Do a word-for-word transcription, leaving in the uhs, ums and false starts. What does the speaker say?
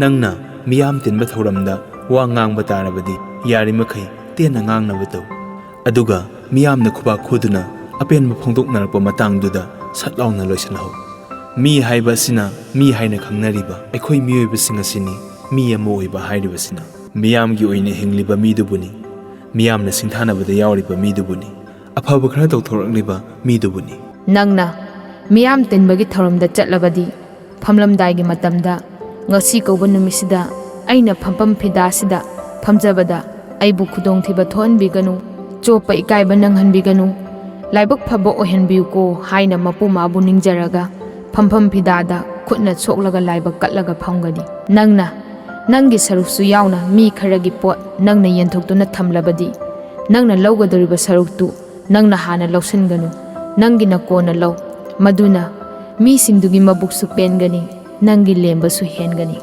ꯅꯪꯅ ꯃꯤꯌꯥꯝ ꯇꯤꯟꯕ ꯊꯧꯔꯝꯗ ꯋꯥ ꯉꯥꯡꯕ ꯇꯥꯔꯕꯗꯤ, ꯌꯥꯔꯤꯃꯈꯩ ꯇꯦꯟꯅ ꯉꯥꯡꯅꯕ ꯇꯧ꯫ ꯑꯗꯨꯒ ꯃꯤꯌꯥꯝꯅ ꯈꯨꯕꯥꯛ ꯈꯨꯗꯨꯅ ꯑꯄꯦꯟꯕ ꯐꯣꯡꯗꯣꯛꯅꯔꯛꯄ ꯃꯇꯥꯡꯗꯨꯗ ꯁꯠ ꯂꯥꯎꯅ ꯂꯣꯏꯁꯤꯜꯍꯧ꯫ ꯃꯤ ꯍꯥꯏꯕ ꯑꯁꯤꯅ ꯃꯤ ꯍꯥꯏꯅ ꯈꯪꯅꯔꯤꯕ ꯑꯩꯈꯣꯏ ꯃꯤꯑꯣꯏꯕꯁꯤꯡ ꯑꯁꯤꯅꯤ꯫ ꯃꯤ ꯑꯃ ꯑꯣꯏꯕ ꯍꯥꯏꯔꯤꯕꯁꯤꯅ ꯃꯤꯌꯥꯝꯒꯤ ꯑꯣꯏꯅ ꯍꯤꯡꯂꯤꯕ ꯃꯤꯗꯨꯕꯨꯅꯤ꯫ ꯃꯤꯌꯥꯝꯅ ꯁꯤꯡꯊꯥꯅꯕꯗ ꯌꯥꯎꯔꯤꯕ ꯃꯤꯗꯨꯕꯨꯅꯤ꯫ ꯑꯐꯕ ꯈꯔ ꯇꯧꯊꯣꯔꯛꯂꯤꯕ ꯃꯤꯗꯨꯕꯨꯅꯤ꯫ ꯅꯪꯅ ꯃꯤꯌꯥꯝ ꯇꯤꯟꯕꯒꯤ ꯊꯧꯔꯝꯗ ꯆꯠꯂꯕꯗꯤ, ꯐꯝꯂꯝꯗꯥꯏꯒꯤ ꯃꯇꯝꯗ "ꯉꯁꯤ ꯀꯧꯕ ꯅꯨꯃꯤꯠꯁꯤꯗ ꯑꯩꯅ ꯐꯝꯐꯝ ꯐꯤꯗꯥꯁꯤꯗ ꯐꯝꯖꯕꯗ ꯑꯩꯕꯨ ꯈꯨꯗꯣꯡꯊꯤꯕ ꯊꯣꯛꯍꯟꯕꯤꯒꯅꯨ, ꯆꯣꯞꯄ ꯏꯀꯥꯏꯕ ꯅꯪꯍꯟꯕꯤꯒꯅꯨ, ꯂꯥꯏꯕꯛ ꯐꯕ ꯑꯣꯏꯍꯟꯕꯤꯌꯨꯀꯣ" ꯍꯥꯏꯅ ꯃꯄꯨ ꯃꯥꯕꯨ ꯅꯤꯡꯖꯔꯒ, ꯐꯝꯐꯝ ꯐꯤꯗꯥꯗ ꯈꯨꯠꯅ ꯁꯣꯛꯂꯒ ꯂꯥꯏꯕꯛ ꯀꯠꯂꯒ ꯐꯝꯒꯅꯤ꯫ ꯅꯪꯅ ꯅꯪꯒꯤ ꯁꯔꯨꯛꯁꯨ ꯌꯥꯎꯅ ꯃꯤ ꯈꯔꯒꯤ ꯄꯣꯠ ꯅꯪꯅ ꯌꯦꯟꯊꯣꯛꯇꯨꯅ ꯊꯝꯂꯕꯗꯤ, ꯅꯪꯅ ꯂꯧꯒꯗꯧꯔꯤꯕ ꯁꯔꯨꯛꯇꯨ ꯅꯪꯅ ꯍꯥꯟꯅ ꯂꯧꯁꯤꯟꯒꯅꯨ꯫ ꯅꯪꯒꯤꯅ ꯀꯣꯟꯅ ꯂꯧ꯫ ꯃꯗꯨꯅ ꯃꯤꯁꯤꯡꯗꯨꯒꯤ ꯃꯕꯨꯛꯁꯨ ꯄꯦꯟꯒꯅꯤ, ꯅꯪꯒꯤ ꯂꯦꯝꯕꯁꯨ ꯍꯦꯟꯒꯅꯤ꯫